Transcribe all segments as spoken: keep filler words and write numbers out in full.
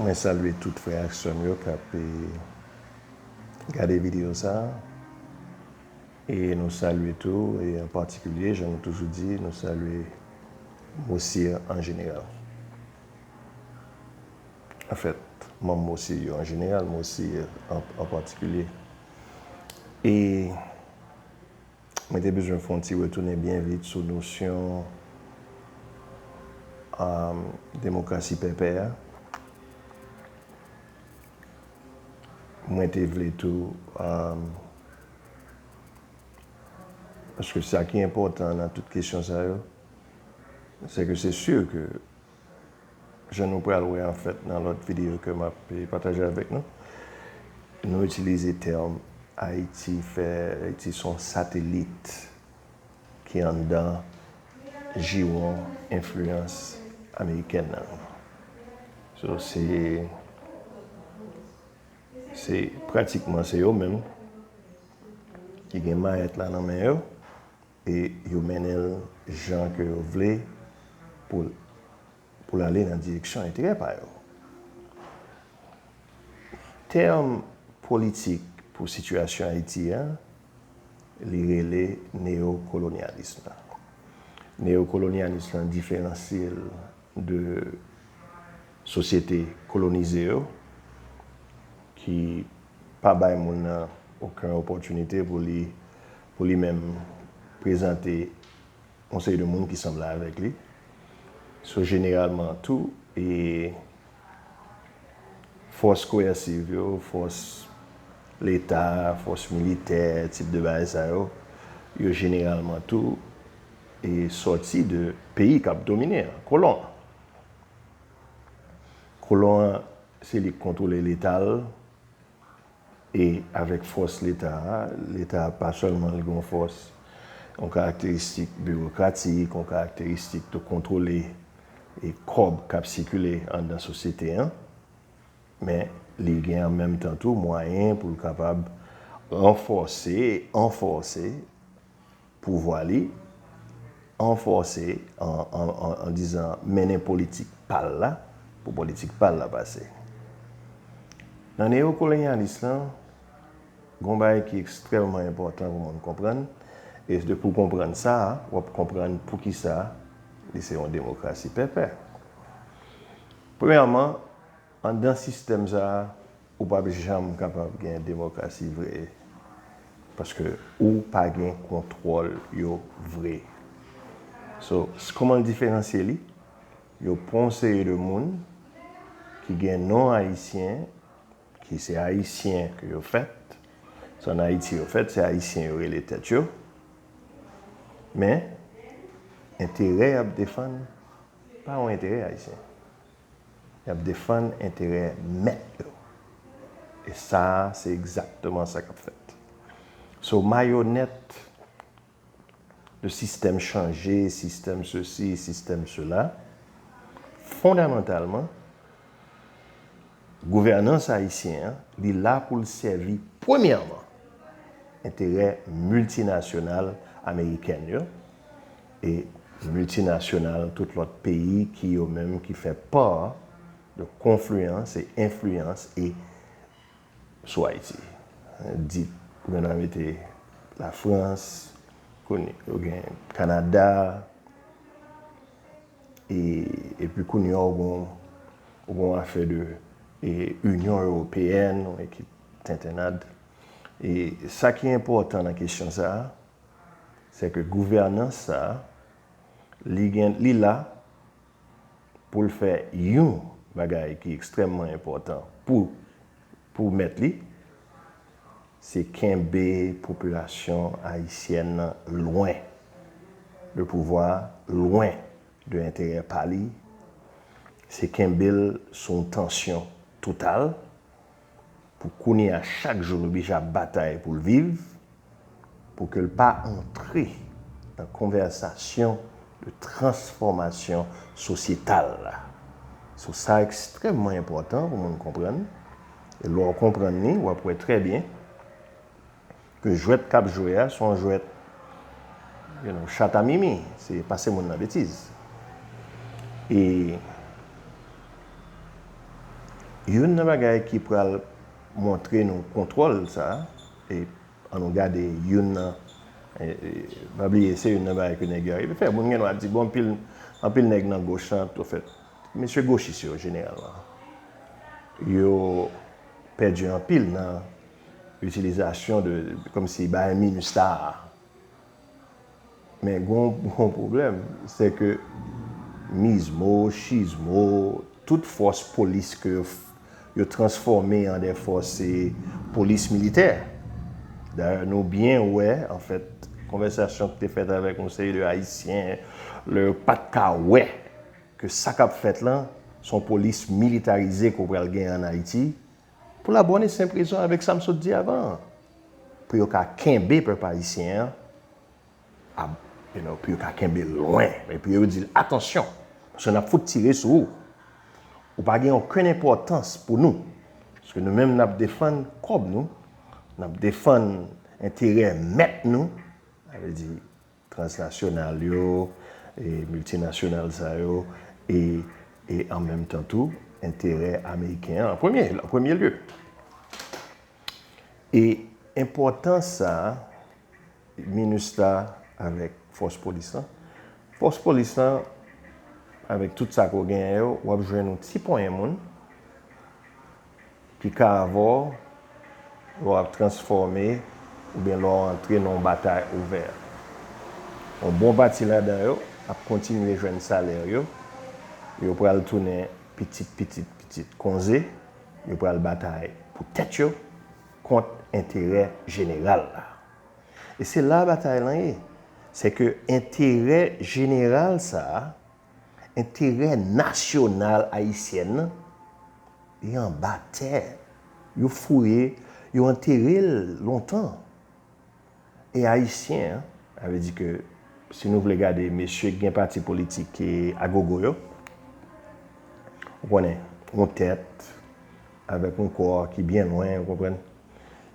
Mwen salye tout frè ak sè m yo k ap, e, gade videyo sa a. E nou salye tou, e an patikilye, jan nou toujou di, nou salye MOCIR an jeneral. Anfèt, manm MOCIR yo an jeneral, MOCIR an, an patikilye. E mwen te bezwen fè yon ti retounen byen vit sou nosyon, um, demokrasi pèpè a. Mwen te vle tou, um, paske sa ki enpòtan nan tout kesyon sa yo, se ke se si ke, jan nou pral wè anfèt nan lòt videyo ke m ap, e, pataje avèk nou, nou itilize tèm Ayiti fè, Ayiti se yon satelit ki anndan jiwon enfliyans amerikèn nan. So, se, se pratikman se yo menm ki gen mayèt la nan men yo, e yo mennen l jan ke yo vle pou, pou l ale nan direksyon enterè pa yo. Tèm politik pou sitiyasyon Ayiti a, li rele neyokolonyalis la. Neyokolonyalis la diferansye l de sosyete kolonize yo, ki pa bay moun nan okenn opòtinite pou li, pou li menm prezante yon seri de moun ki sanble avèk li. So, jeneralman tou, e fòs koyèsiv yo, fòs Leta, fòs militè, tip de bagay sa yo, yo jeneralman tou, e sòti de peyi k ap domine an, kolon an. Kolon an, se li k kontwole Leta l, e avèk fòs Leta a, Leta a pa sèlman li gen yon fòs, yon karakteristik biwokratik, yon karakteristik de kontwole e kòb k ap sikile anndan sosyete an, men li gen an menm tan tou mwayen pou l kapab ranfòse, anfòse pouvwa li, anfòse, an, an, an, an dizan, mennen politik pa l la, pou politik pa l la pase. Nan neyokolonyalis lan, gen yon bagay ki ekstrèmman enpòtan pou moun konprann, e depi w konprann sa a, w ap konprann poukisa li se yon demokrasi pèpè. Premyèman, anndan sistèm sa a, ou p ap janm kapab gen demokrasi vre, paske ou pa gen kontwòl yo vre. So, s-, kòman l diferansye li? Yo pran yon seri de moun ki gen non ayisyen, ki se ayisyen ke yo fèt. Se ann Ayiti yo fèt, se ayisyen yo rele tèt yo. Men, enterè y ap defann, pa yon enterè ayisyen. Y ap defann enterè mèt yo. E sa a, se egzakteman sa k ap fèt. So, mayonèt de sistèm chanje, sistèm sesi, sistèm sela, fondamantalman, gouvènans ayisyen an, li la pou l sèvi premyèman enterè miltinasyonal amerikèn yo e miltinasyonal tout lòt peyi ki yo menm ki fè pa de konfliyans e enfliyans e sou Ayiti. Di, ou gen dwa mete Lafrans, kounye, ou gen Kanada, e, epi kounye a ou gen, ou gen afè de, e, Inyon Ewopeyèn, yon ekip tentennad. E sa ki enpòtan nan kesyon sa a, se ke gouvènans sa a, li gen, li la pou l fè yon bagay ki ekstrèmman enpòtan pou, pou mèt li, se kenbe popilasyon ayisyèn nan lwen de pouvwa, lwen de enterè pa li, se kenbe l sou yon tansyon total, pou kounye a chak jou l oblije ap batay pou l viv, pou ke l pa antre nan konvèsasyon de transfòmasyon sosyetal la. So, sa ekstrèmman enpòtan pou moun konprann. E lè w konprann li, w ap wè trè byen ke jwèt k ap jwe a, se yon jwèt, you know, chata mimi, se pase moun nan betiz. E Youn nan bagay ki pral montre nou kontwòl sa, e ann nou gade youn nan, e, e, pa bliye, se youn nan bagay ke nèg yo rive fè. Moun gen dwa di, bon, anpil, anpil nèg nan goch lan, anfèt, mesye gochis yo, jeneralman, yo pèdi anpil nan itilizasyon de, kòmsi, bagay MINUSTAH a. Men gon, gon pwoblèm, se ke MIZMO, CHIZMO, tout fòs polis ke yo f-, yo transfòme an de fòs, e, polis militè. Dayè, nou byen wè, anfèt, konvèsasyon ki te fèt avèk yon seri de Ayisyen, lè yo pa t ka wè ke sa k ap fèt lan, se yon polis militarize ke w pral gen ann Ayiti, pou la bòn e senp rezon avèk sa m sot di avan an. Pou yo ka kenbe pèp ayisyen an, a, you know, pou yo ka kenbe l lwen, epi yo di l, atansyon, paske n ap fout tire sou ou. Ou pa gen okenn enpòtans pou nou. Paske nou menm, n ap defann kòb nou, n ap defann enterè mèt nou, sa vle di transnasyonal yo, e miltinasyonal sa yo, e, e an menm tan tou, enterè ameriken an, an premye, an premye lye. E enpòtans sa a, MINUSTAH avèk fòs polis lan. Fòs polis lan, avèk tout sa ke w genyen yo, w ap jwenn yon ti ponyen moun ki ka avè w lè w ap transfòme oubyen lè w antre nan yon batay ouvè. Yon bon pati ladan yo ap kontinye jwenn salè yo, yo pral tounen pitit, pitit, pitit konze, yo pral batay pou tèt yo kont enterè jeneral la. E se la batay lan ye. Se ke enterè jeneral sa a, enterè nasyonal ayisyen nan, li anba tè. Yo fouye, yo antere l lontan. E Ayisyen an, sa vle di ke si nou vle gade mesye k gen pati politik ki agogo yo, ou konnen, yon tèt avèk yon kò ki byen lwen, ou konprann?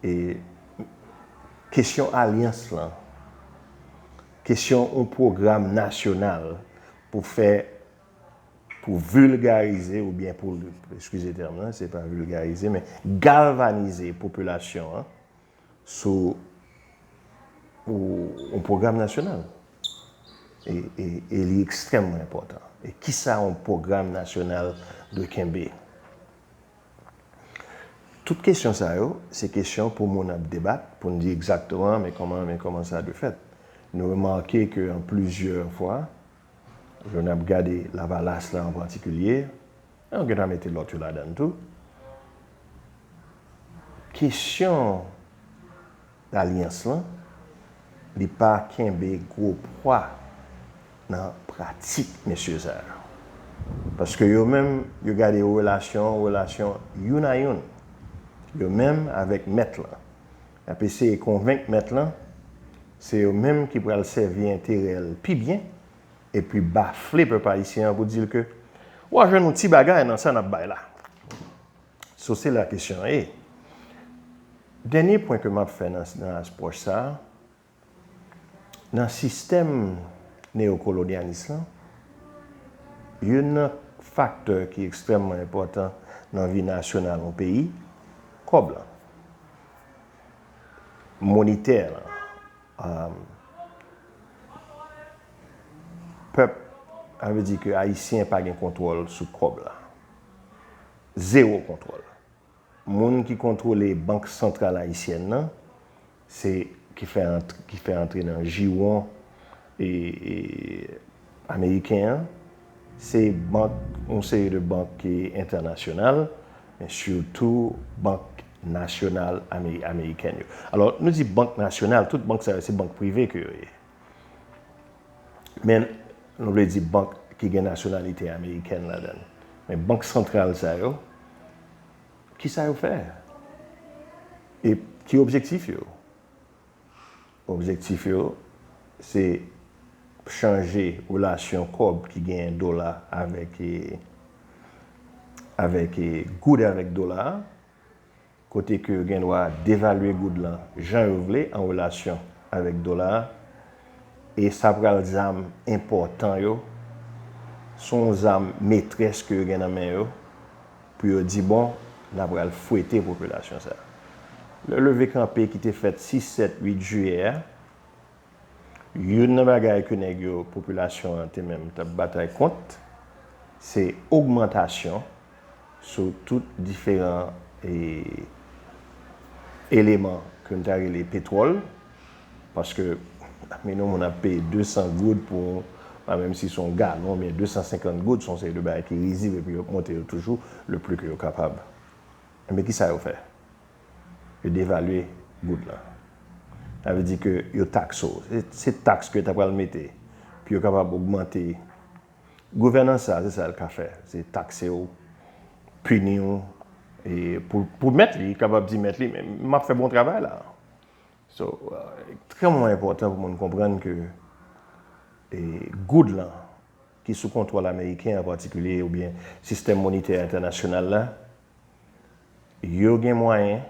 E kesyon alyans lan, kesyon yon pwogram nasyonal pou fè, pou vilgarize oubyen pou, eskize tèm nan, se pa vilgarize, men galvanize popilasyon an sou yon pwogram nasyonal. E, e, e li ekstrèmman enpòtan. E kisa yon pwogram nasyonal dwe kenbe? Tout kesyon sa yo, se kesyon pou moun ap debat, pou n di egzakteman, men kòman, men kòman sa dwe fèt. Nou remake ke an plizyè fwa, lè n ap gade Lavalas la an patikilye, e nou gentan mete lòt yo ladan l tou, kesyon alyans lan, li pa kenbe gwo pwa nan pratik mesye sa yo. Paske yo menm, yo gade relasyon, relasyon youn a youn. Yo menm avèk mèt lan. Y ap eseye konvenk mèt lan, se yo menm ki pral sèvi enterè l pi byen, epi bafle pèp ayisyen an pou di l ke w a jwenn yon ti bagay nan sa n ap bay la. So, se la kesyon an ye. Dènye pwen ke m ap fè nan, nan apwòch sa a, nan sistèm neyokolonyalis lan, youn nan faktè ki ekstrèmman enpòtan nan vi nasyonal yon peyi, kòb lan. Monitè lan. Um, pèp, sa vle di ke Ayisyen pa gen kontwòl sou kòb la. Zewo kontwòl. Moun ki kontwole Bank Santral Ayisyèn nan, se ki fè ant-, ki fè antre nan jiwon e, e ameriken an, se bank, yon seri de bank ki entènasyonal, men sitou bank nasyonal ame-, amerikèn yo. Alò, nou di bank nasyonal, tout bank sa yo se bank prive ke yo ye. Men, nou vle di bank ki gen nasyonalite amerikèn ladan l. Men bank santral sa yo, kisa yo fè? E ki objektif yo? Objektif yo, se chanje relasyon kòb ki genyen dola avèk, e, avèk, e, goud avèk dola a, kote ke yo gen dwa devalye goud lan jan yo vle an relasyon avèk dola a, e sa pral zam enpòtan yo, se yon zam metrès ke yo gen nan men yo pou yo di, bon, n ap pral fwete popilasyon sa a. Lè leve kanpe ki te fèt sis, sèt, uit jiyè a, youn nan bagay ke nèg yo, popilasyon an te menm t ap batay kont, se ogmantasyon sou tout diferan e, eleman ke m ta rele petwòl, paske men yon moun ap peye de san goud pou, pa menm si se yon galon, oubyen de san senkant goud, se yon seri de bagay ki rizib, epi yo ap monte yo toujou, le pli ke yo kapab. Enben, kisa yo fè? Yo devalye goud lan. Sa vle di ke yo takse w. Se, se taks ke yo ta pral mete pou yo kapab ogmante. Gouvènans sa, se sa l ka fè. Se takse w, pini w, e pou, pou mèt li, li kapab di mèt li, men m ap fè bon travay la. So, euh, ekstrèmman enpòtan pou moun konprann ke, e, goud lan, ki sou kontwòl ameriken an patikilye, oubyen sistèm monitè entènasyonal la, yo gen mwayen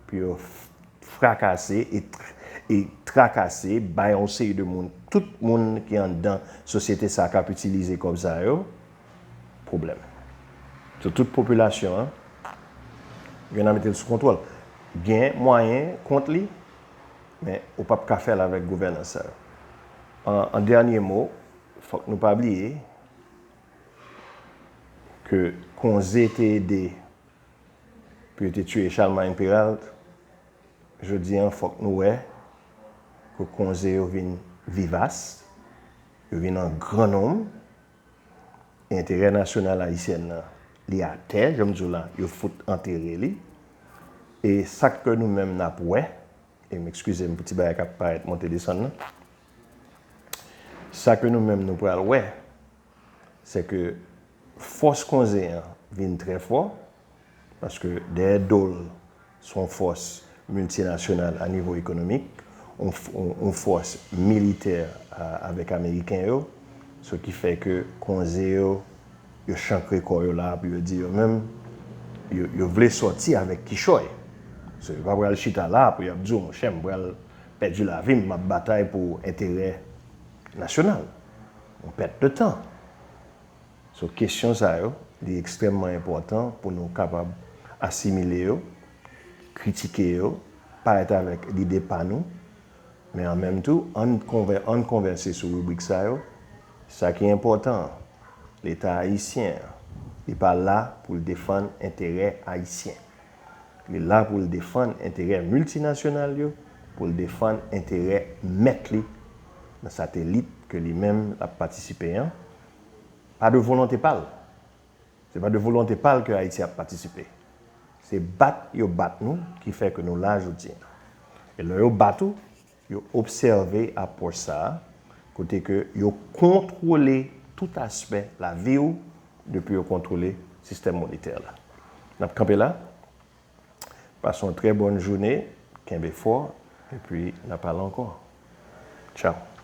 pou yo f-, frakase e tr-, e trakase, bay yon seri de moun, tout moun ki anndan sosyete sa k ap itilize kòb sa yo, pwoblèm. So, tout popilasyon an, yo nan mete l sou kontwòl. Gen mwayen kont li, men ou p ap ka fè l avèk gouvènans sa yo. An, an dènye mo, fòk nou pa bliye ke Konze te ede pou yo te tiye Charlemagne Péralte. Jodi an, fòk nou wè ke Konze yo vin vivas, yo vin an gran nonm, enterè nasyonal ayisyen nan, li atè, jan m di w la, yo fout antere li. E sa ke nou menm n ap wè, e m ekskize m pou ti bagay k ap parèt monte desann nan, sa ke nou menm nou pral wè, se ke fòs Konze an vin trè fò, paske dèyè do l, se yon fòs miltinasyonal a nivo ekonomik, yon f-, yon, yon fòs militè a, avèk Ameriken yo, sa ki fè ke Konze yo, yo chankre kò yo la, pou yo di yo menm, yo, yo vle sòti avèk kichòy. So, yo pa pral chita la pou y ap di w, monchè, m pral pèdi lavi m, m ap batay pou enterè nasyonal. Yon pèt de tan. So, kesyon sa yo, li ekstrèmman enpòtan pou nou kapab asimile yo, kritike yo, parèt avèk lide pa nou, men an menm tou, ann konvè-, ann konvèse sou ribrik sa yo. Sa ki enpòtan an, Leta ayisyen an, li pa la pou l defann enterè ayisyen. Li la pou l defann enterè miltinasyonal yo, pou l defann enterè mèt li nan satelit ke li menm l ap patisipe an. Pa de volonte pa l. Se pa de volonte pa l ke Ayiti ap patisipe. Se bat yo bat nou ki fè ke nou la jodi an. E lè yo bat ou, yo obsève apwòch sa a, kote ke yo kontwole tout aspè lavi w depi yo kontwole sistèm monitè la. N ap kanpe la. Pase yon trè bòn jounen, kenbe fò, epi n a pale ankò. Tchaw.